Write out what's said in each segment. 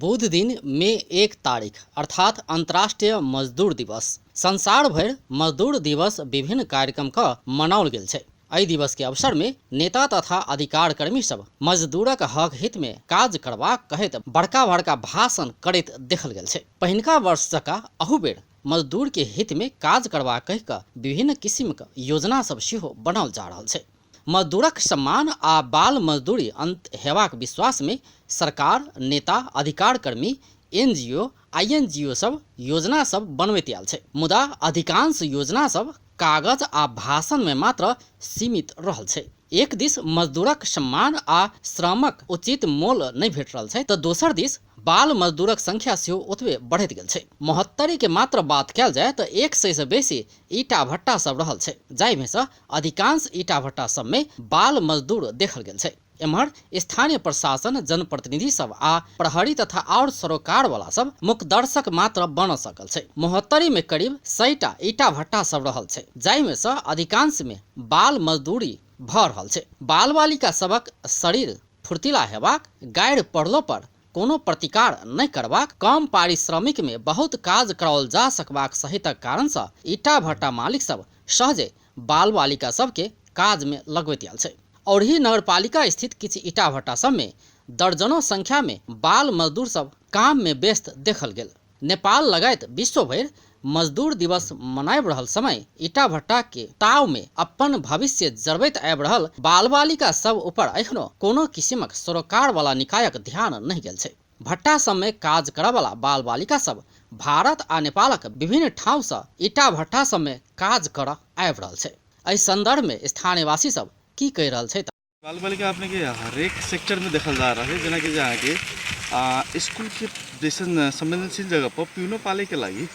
बुध दिन मे 1 तारीख अर्थात अंतर्राष्ट्रीय मजदूर दिवस। संसार भरि मजदूर दिवस विभिन्न कार्यक्रम क मनाओल गेल छै। एहि दिवस के अवसर में नेता तथा अधिकार कर्मी सब मजदूरक हक हित में काज करबाक कहैत बड़का बड़का भाषण करैत देखल गेल छै। पहिनका वर्ष जकाँ अहू बेर मजदूर के हित में काज करबाक कहि क विभिन्न किसिम क योजना सब सेहो बनाओल जा रहल छै। मजदूरक सम्मान आ बाल मजदूरी अंत हेबाक विश्वास में सरकार, नेता, अधिकार कर्मी, एनजीओ, आईएनजीओ सब योजना सब बनबैत आयल छै, मुदा अधिकांश योजना सब कागज आ भाषण में मात्र सीमित रहल छै। एक दिस मजदूरक सम्मान आ श्रमक उचित मोल नहि भेट रहल छै त दोसर दिस बाल मजदूरक संख्या सेहो ओतबे बढ़ैत गेल छै। महोत्तरी के मात्र बात कयल जाय त 100 सँ बेसी ईटा भट्टा सब रहल छै, जाहि में सँ अधिकांश ईटा भट्टा सब में बाल मजदूर देखल गेल छै। एम्हर स्थानीय प्रशासन, जनप्रतिनिधि सब आ प्रहरी तथा आओर सरोकार वाला सब मुकदर्शक मात्र बन सकल छै। महोत्तरी में करीब 100टा ईटा भट्टा सब रहल छै, जाहि में सँ अधिकांश में बाल मजदूरी भ रहल छै। बाल बालिका सबक शरीर फुर्तीला हेबाक, गारि पड़लो पर कोनो प्रतिकार नहि करबाक, कम पारिश्रमिक में बहुत काज कराओल जा सकबाक सहितक कारण सँ ईटा भट्टा मालिक सब सहजे बाल बालिका सब के काज में लगबैत आयल छै। औरही नगरपालिका स्थित किछु ईटा भट्टा सब में दर्जनों संख्या में बाल मजदूर सब काम में व्यस्त देखल गेल। नेपाल लगायत विश्व भरि मजदूर दिवस मनाबि रहल समय ईटा भट्टा के ताव में अपन भविष्य जरबैत आबि रहल बाल बालिका सब ऊपर एखनो कोनो किसिमक सरोकार वाला निकायक ध्यान नहि गेल छै। भट्टा सब में काज करऽ वाला बाल बालिका सब भारत आ नेपालक विभिन्न ठाउँ सँ ईटा भट्टा सब में काज करऽ आबि रहल छै। एहि संदर्भ में स्थानीयवासी सब की कहि रहल छै। बाल बालिका अपने के हरेक सेक्टर में देखल जा रहा है, जेना कि जे अहाँके स्कूल के जैसन संवेदनशील जगह पर पिउनो पाले के लागी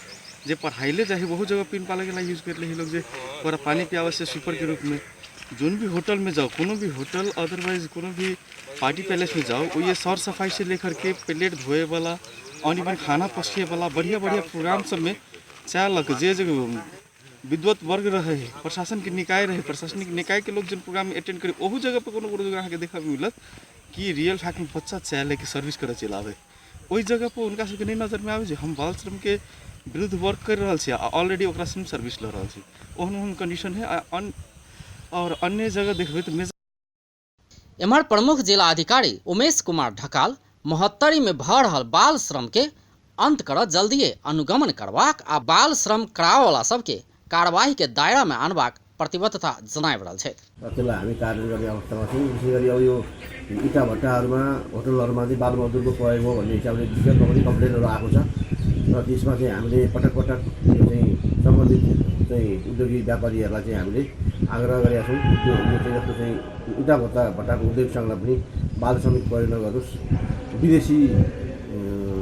जे पढ़ाइले जाए बहुत जगह पिउन पाले के लागी यूज कर ले लोग, जे ओकरा पानी पियावे से स्वीपर के रूप में। जोन भी होटल में जाओ, कोनो भी होटल अदरवाइज कोनो भी पार्टी पैलेस में जाओ, वो ये सर सफाई से लेकर के प्लेट धोए वाला और इवन खाना पसके वाला बढ़िया बढ़िया प्रोग्राम सब में चाय लग जे जे विद्वत वर्ग रहे है, प्रशासन के निकाय रहे, प्रशासनिक निकाय के लोग जिन प्रोग्राम अटेंड करे ओहू जगह पर कोनो कोनो जगह अहाँके देखऽ मिलत कि रियल फैक्ट में बच्चा चाय लेके सर्विस करऽ चलि आबै। ओहि जगह पर हुनका सबके नहि नजरमे आबै जे हम बाल श्रम के विरुद्ध वर्क करि रहल छी आ ऑलरेडी ओकरा से सर्विस लऽ रहल छी। ओहन ओहन कंडीशन है आओर अन्य जगह देखबै तऽ एम्हर प्रमुख जिला अधिकारी उमेश कुमार ढकाल महोत्तरी में भ रहल बाल श्रम के अंत कर जल्दिए अनुगमन करबाक आ बाल श्रम कराबऽवला सबके कार्यवाही के दायरा में आनबाक प्रतिबद्धता जनाबि रहल छथि। र त्यसलाई हामी कार्यान्वयन गर्ने अवस्थामा छौँ। विशेष गरी अब यो इँटा भट्टाहरूमा, होटलहरूमा चाहिँ बाल मजदुरको प्रयोग हो भन्ने हिसाबले विगतमा पनि कम्प्लेनहरू आएको छ र त्यसमा चाहिँ हामीले पटक पटक यो चाहिँ सम्बन्धित चाहिँ उद्योगी व्यापारीहरूलाई चाहिँ हामीले आग्रह गरेका छौँ। यो चाहिँ जस्तो चाहिँ इँटा भट्टाको उद्योग सङ्घलाई पनि बाल श्रमिक प्रयोग नगर्नुहोस्, विदेशी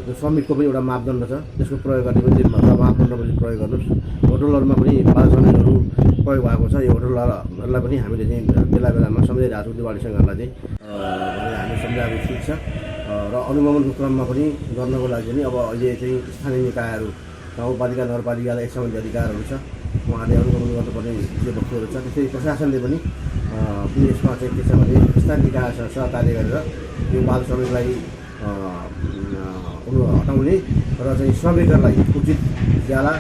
त्यो श्रमिकको पनि एउटा मापदण्ड छ त्यसको प्रयोग गर्ने पनि मापदण्ड पनि प्रयोग गर्नुहोस्। होटलहरूमा पनि बाल श्रमिकहरू प्रयोग भएको छ, यो होटलहरूलाई पनि हामीले चाहिँ बेला बेलामा सम्झाइरहेको छौँ, दिवाली सङ्घहरूलाई चाहिँ भनेर हामी सम्झाएको ठिक छ। र अनुगमनको क्रममा पनि गर्नको लागि पनि अब अहिले चाहिँ स्थानीय निकायहरू गाउँपालिका नगरपालिकालाई यस सम्बन्धी अधिकारहरू छ, उहाँहरूले अनुगमन गर्नुपर्ने विषयवस्तुहरू छ। त्यसरी प्रशासनले पनि यसमा चाहिँ के छ भने स्थानीय निकायसँग सहकार्य गरेर यो बाल श्रमिकलाई हटाउने र चाहिँ श्रमिकहरूलाई उचित ज्याला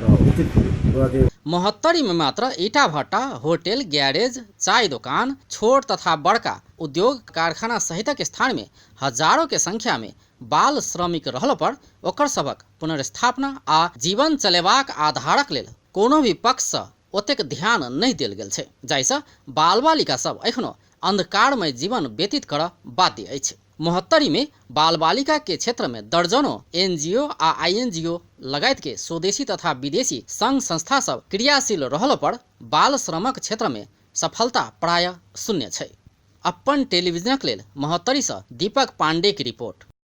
र उचित र चाहिँ महोत्तरी में मात्र ईटा भट्टा, होटल, गैरेज, चाय दोकान, छोट तथा बड़का उद्योग कारखाना सहितक स्थान में हजारों के संख्या में बाल श्रमिक रहल पर ओकर सबक पुनर्स्थापना आ जीवन चलेबाक आधारक लेल कोनो भी पक्ष सँ ओतेक ध्यान नहि देल गेल छै, जाहिसँ बाल बालिका सब एखनो अंधकारमय जीवन व्यतीत करऽ बाध्य अछि। महोत्तरी में बाल बालिका के क्षेत्र में दर्जनों एनजीओ आ आईएनजीओ लगायत के स्वदेशी तथा विदेशी संघ संस्था सब क्रियाशील रहल पर बाल श्रमक क्षेत्र में सफलता प्राय शून्य छै। अपन टेलीविजनक लेल महोत्तरी सँ दीपक पांडे की रिपोर्ट।